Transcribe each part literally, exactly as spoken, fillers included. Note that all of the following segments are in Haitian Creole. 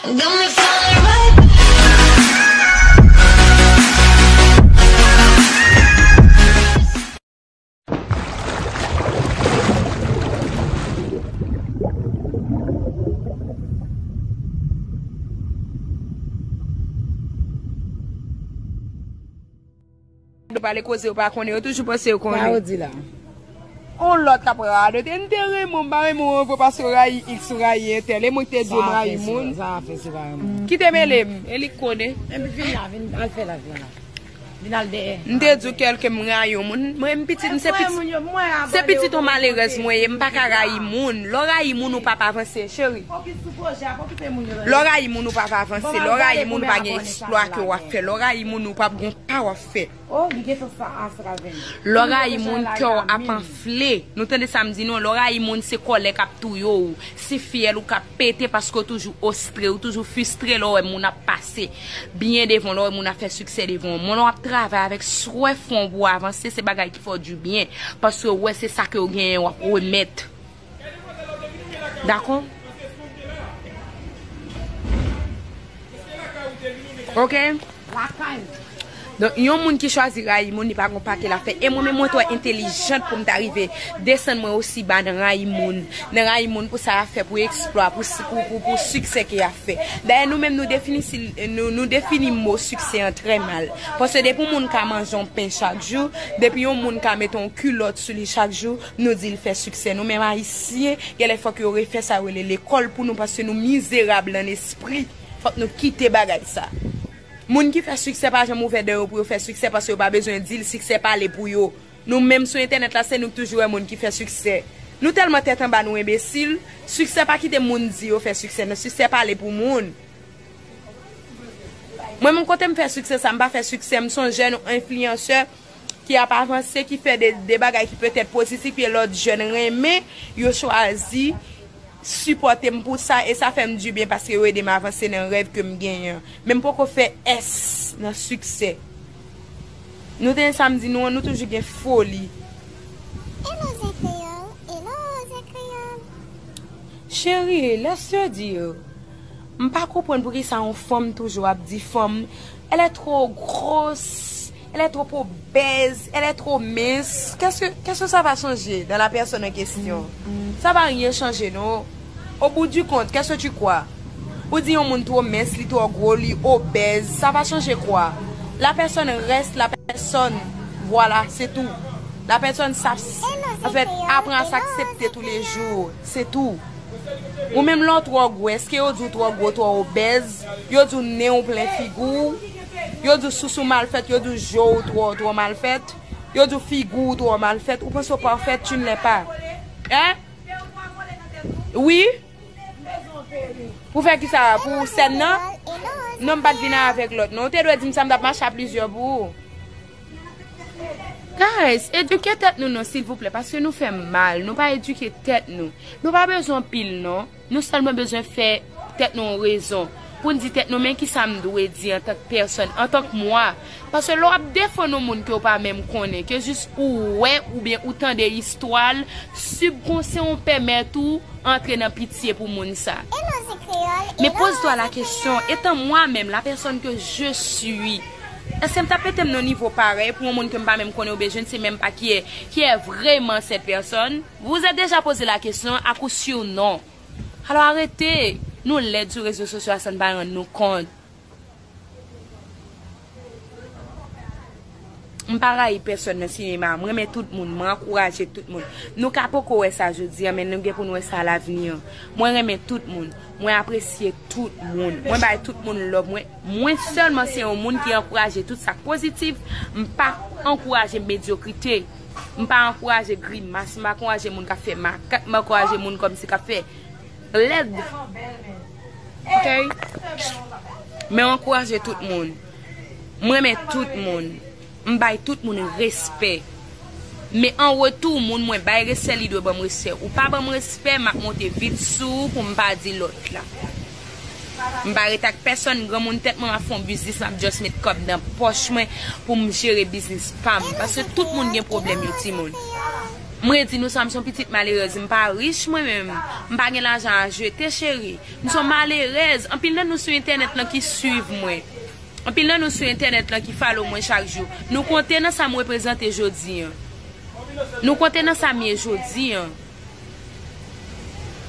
Got me feeling right. Yo pale koze yo pa konnen, yo toujou panse yo konnen. Sa yo di la? On lòt k ap radote, m te renmen w, m pa renmen w, an vre, paske w rayi X, w rayi entèl. E mwen ki te di w m rayi moun. Sa a fè si w pa renmen w? Ki te mele m? E li k konnen. Epi vin la, vin al fè la, vin la. Vin al dèyè. M te di w kèlke m rayi yon moun. Mwen, m pitit, m se pitit, se pitit yon malerèz mwen ye, m pa ka rayi moun. Lè w rayi moun, ou p ap avanse, cheri. Lè w rayi moun, ou p ap avanse. Lè w rayi moun, ou pa gen eksplwa ke w ap fè. Lè w rayi moun, ou p ap gen pa w ap fè. Oh, li gen sa a sa ka vin. Lè w rayi moun, kè w ap anfle. Nou tande sa m di nou, lè w rayi moun, se kòlè k ap touye w. Se fyèl ou k ap pete paske w toujou ostre, ou toujou fristre lè w wè moun ap pase byen devan w, lè w wè moun ap fè siksè devan w. Men lè w ap travay avèk swè fon pou w avanse, se bagay ki fè w dibyen. Paske w wè se sa ke w genyen w ap remèt. Dakò? Ok? Donk, yon moun ki chwazi rayi moun, li pa gon pake l ap fè. E mwen menm, mwen twò entelijant pou m ta rive desann mwen osi ba nan rayi moun. Nan rayi moun pou sa y ap fè, pou eksplwa, pou, pou, pou, pou siksè ke y ap fè. Dayè, nou menm, nou defini, si, nou, nou defini mo siksè an trè mal. Paske depi yon moun ka manje yon pen chak jou, depi yon moun ka mete yon kilòt sou li chak jou, nou di l fè siksè. Nou menm Ayisyen, genlè fòk yo refè sa yo rele lekòl pou nou, paske nou mizerab nan lespri. Fòk nou kite bagay sa. Moun ki fè siksè pa janm ouvè dan yo pou yo fè siksè, paske yo pa bezwen di l, siksè pale pou yo. Nou menm sou entènèt la, se nou k toujou wè moun ki fè siksè. Nou tèlman tèt anba, nou enbesil. Siksè pa kite moun di yo fè siksè, non, siksè pale pou moun. Mwen menm, kote m fè siksè sa, m pa fè siksè, m se yon jèn enfliyansè ki ap avanse, ki fè de, de bagay ki petèt pozitif, e lòt jèn renmen, yo chwazi sipòte m pou sa, e sa fè m dibyen paske yo ede m avanse nan rèv ke m genyen an. Men m poko fè S nan siksè. Nou te samdi nou an, nou toujou gen foli. Hello, Zè Kreyòl. Hello, Zè Kreyòl. Chérie, laisse-le dire. M pa konprann poukisa yon fanm toujou ap di fanm, elle est trop grosse, elle est trop obèse, elle est trop mince. Qu'est-ce que, qu'est-ce que ça va changer dans la personne en question? Ça va rien changer, non. Au bout du compte, qu'est-ce que tu crois? Ou di yon moun twò mens, li twò gwo, li obèz, ça va changer quoi? La personne reste la personne. Voilà, c'est tout. La personne, ça, en fait, apprend à s'accepter tous les jours. C'est tout. Ou menm lè w twò gwo, èske yo di w twò gwo, twò obèz? Yo di w nen w plen figi w? Yo di w sousou mal fèt, yo di w je w twò, twò mal fèt? Yo di w figi w twò mal fèt? Ou panse w pafèt, tu ne l'es pas? Hein? Wi? Pou fè kisa? Pou sèn nan? Non, m pa t vin avèk lòt, non. Ou te dwe di m sa, m t ap mache a plizyè pou ou. Guys, edike tèt nou non, silvouplè, paske nou fè mal, nou pa edike tèt nou. Nou pa bezwen anpil non, nou sèlman bezwen fè tèt nou yon rezon. Pou n di tèt nou, men kisa m dwe di antank pèsòn, antank mwa. Paske lè w ap defann yon moun ke w pa menm konnen, ke jis ou wè oubyen ou tande istwa l, sibkonsyan w pèmèt ou antre nan pitye pou moun sa. Men poze twa la kesyon, étant moi-même, la personne que je suis, èske m t ap mete m nan nivo parèy pou yon moun ke m pa menm konnen oubyen je ne sais même pas qui est, qui est vraiment cette personne? Vous êtes déjà posé la question, à coup sûr non. Alò arete, nou lèd sou rezo sosyo a san n pa rann nou kont. M pa rayi pèsòn nan sinema. M renmen tout moun. M ankouraje tout moun. Nou ka poko wè sa jodi a, men nou gen pou n wè sa alavni an. Mwen renmen tout moun. Mwen apresye tout moun. Mwen bay tout moun love. Mwen, mwen sèlman se yon moun ki ankouraje tout sa k pozitif. M pa ankouraje medyokrite. M pa ankouraje grimas. M pa ankouraje moun k ap fè makak. M ankouraje moun kòmsi k ap fè lèd. Ok? Men ankouraje tout moun. M renmen tout moun. M bay tout moun respè. Men an retou, moun mwen bay respè, li dwe ban m respè. Ou pa ban m respè, m ap monte vit sou ou pou m pa di lòt la. M pa ret ak pèsòn, granmoun tèt mwen, m ap fè yon biznis, m ap just met kòb nan pòch mwen pou m jere biznis pa m. Paske tout moun gen pwoblèm yo, timoun. M redi nou sa, m se yon pitit malerèz. M pa rich mwen menm. M pa gen lajan a jete, cheri. M se yon malerèz. Anpil nan nou sou entènèt lan ki swiv mwen. Anpil nan nou sou entènèt lan ki follow mwen chak jou. Nou konte nan sa m reprezante jodi an. Nou konte nan sa m ye jodi an.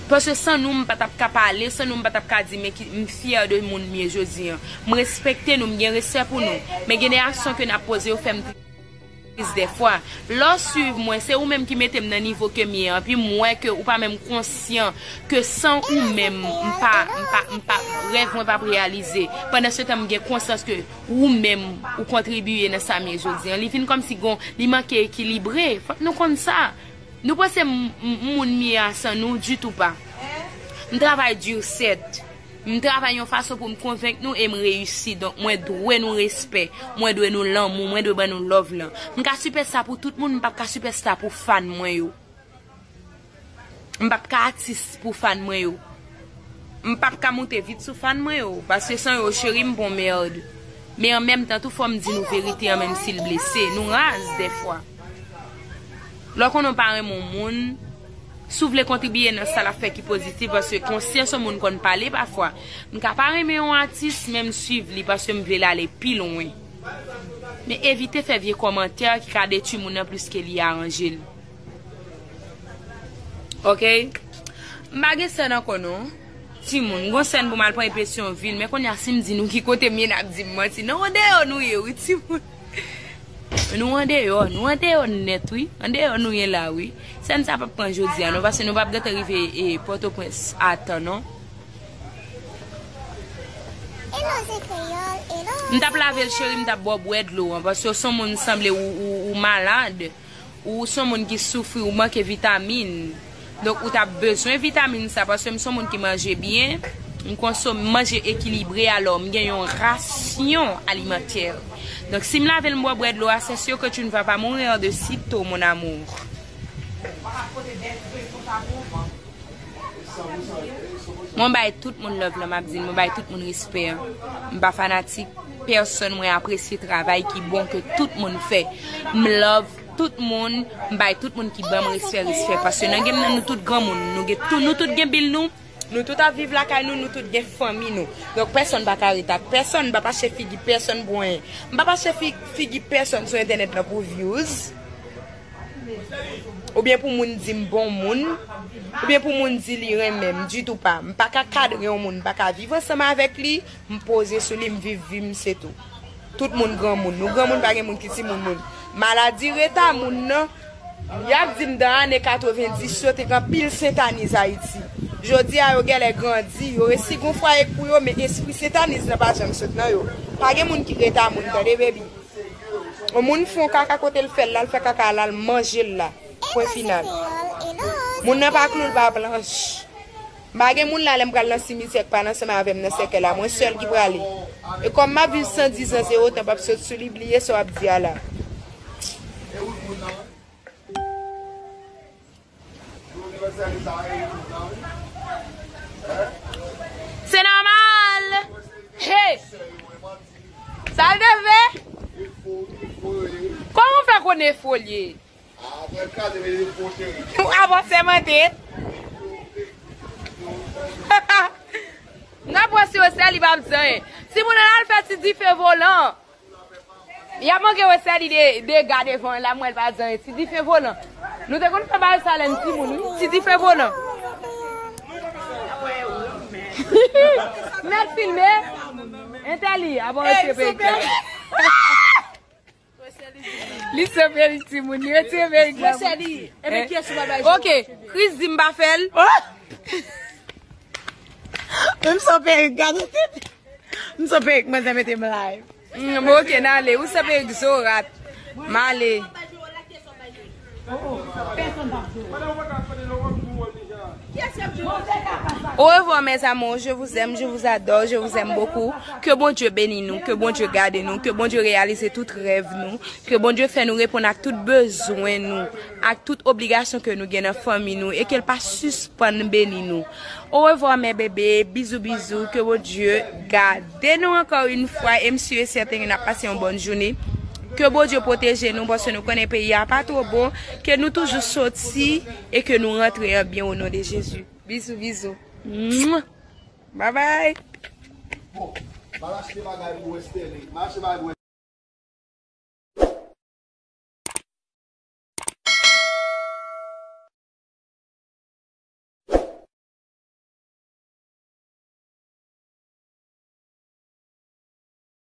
Paske san nou, m pa t ap ka pale, san nou, m pa t ap ka di, men ki, m fyè de moun m ye jodi an. M respekte nou, m gen respè pou nou. Men gen de aksyon ke n ap poze yo fè m tris dèfwa. Lè w swiv mwen, se ou menm ki mete m nan nivo ke m ye an. Epi m wè ke ou pa menm konsyan ke san ou menm, m pa, m pa, m pa, rèv mwen p ap reyalize. Pandan se tan, m gen konsyans ke ou menm, ou kontribiye nan sa m ye jodi an. Li vin kòmsi gon, li manke ekilibre. Fòk nou konn sa. Nou panse m, m, moun m ye a san nou? Ditou pa. M travay di, sèt. M travay yon fason pou m konvenk nou e m reyisi. Donk, mwen dwe nou respè. Mwen dwe nou lanmou. Mwen dwe ban nou love lan. M ka sipèsta pou tout moun, m p ap ka sipèsta pou fan mwen yo. M p ap ka atis pou fan mwen yo. M p ap ka moute vit sou fan mwen yo. Paske san yo, cheri, m pran mèd. Men an menm tan tou, fò m di nou verite an, menm si l blese. Nou raz dèfwa. Lè w konnen w pa renmen yon moun, si w vle kontribiye nan sa l ap fè ki pozitif, paske konsyans yon moun konn pale pafwa. M ka pa renmen yon atis, men m swiv li paske m vle l ale pi lwen. Men evite fè vye kòmantè ki ka detwi moun nan plis ke li aranje l. Oke? M pa gen sèn ankò non. Timoun, m gon sèn pou m al pran epi Petyonvil, men kounye a si m di nou ki kote m ye, n ap di m manti. Nan andeyò nou ye wi, timoun. Nou andeyò, nou andeyò nèt wi. Andeyò nou ye la wi. Sèn sa p ap pran jodi a non, paske nou p ap gentan rive e Pòtoprens a tan non. M t ap lave l cheri, m t ap ba w bwè dlo an, paske w se yon moun sanble ou, ou, ou malad. Ou se yon moun ki soufri, ou manke vitamin. Donk, ou t ap bezwen vitamin sa, paske m se yon moun ki manje byen, m konsome, manje ekilibre, alò, m gen yon rasyon alimantè. Donk, si m lave l, m bwè bwè dlo a, c'est sûr que tu ne vas pas mourir de sitôt, mon amour. Mwen bay tout moun love lan, m ap di l, mwen bay tout moun respè an. M pa fanatik pèsonn, mwen apresye travay ki bon ke tout moun fè. M love tout moun, m bay tout moun ki ban m respè, respè. Paske nan game nan, nou tout granmoun, nou gen tout, nou tout gen bil nou, nou tout ap viv lakay nou, nou tout gen fanmi nou. Donk, pèsonn pa ka ret ak pèsonn, m pa pa chè figi pèsonn pou anyen. M pa pa chè fi-, figi pèsonn sou entènèt lan pou views. Oubyen pou moun di m bon moun, oubyen pou moun di li renmen m, ditou pa. M pa ka kadre yon moun, m pa ka viv ansanm avèk li, m poze sou li, m viv vi m, se tou. Tout moun granmoun, nou granmoun, pa gen moun ki timoun moun. Maladi reta moun nan, y ap di m nan ane katrevenndis yo te gen anpil Sentaniz Ayiti. Jodi a yo genlè grandi, yo resi gon fwaye pou yo, men espri Sentaniz lan pa janm sot nan yo. Pa gen moun ki reta moun, tande, baby. Yon moun fè yon kaka kote l fè l la, l fè kaka a la, l manje l la. Pwen final. Moun nan pa klou, l pa planch. M pa gen moun la, lè m pral nan simityè k pa ansanm avè m nan sèkèy la. Mwen sèl ki prale. E kòm m ap viv san diz an, zewo tan p ap sot sou li, bliye sa w ap di a la. Se nòmal. Hey! Sa l te vle? Kòman w fè konnen fo l ye? Ou ap asèmante? N ap wè si yo sè li p ap di anyen. Timoun an al fè ti dife volan. Y ap manke wè sèl li de, dega devan la, m wè l pa di anyen. Ti dife volan. Nou te konn fè bagay sa lè n timoun, wi. Ti dife volan. N ap filme. Entèli, abò retire perik la. Li sofe li timoun, li retire perik la. Mwen sèl li. Ebyen, kiyès ou pa bay? Ok, Chris di m pa fè l. Menm san perik, gade. M san perik, manzè mete m live. Mm, bon, ok, n ale. Ou san perik, zorat. M ale. Au revoir, mes amours. Je vous aime, je vous adore, je vous aime beaucoup. Que Bondye beni nou, que Bondye gade nou, que Bondye reyalize tout rèv nou, que Bondye fè nou reponn ak tout bezwen nou, ak tout obligasyon ke nou gen nan fanmi nou, e ke l pa sispann beni nou. Au revoir, mes bébés. Bizou, bizou. Que Bondye gade nou ankò yon fwa, e m si e sèten ke n ap pase yon bòn jounen. Ke Bondye pwoteje nou, paske nou konnen peyi a pa twò bon. Ke nou toujou soti e ke nou rantre an byen, o non de Jezi. Bizou, bizou. Mwah. Bye bye. Bon, m al achte bagay pou Westerley. M al achte bagay pou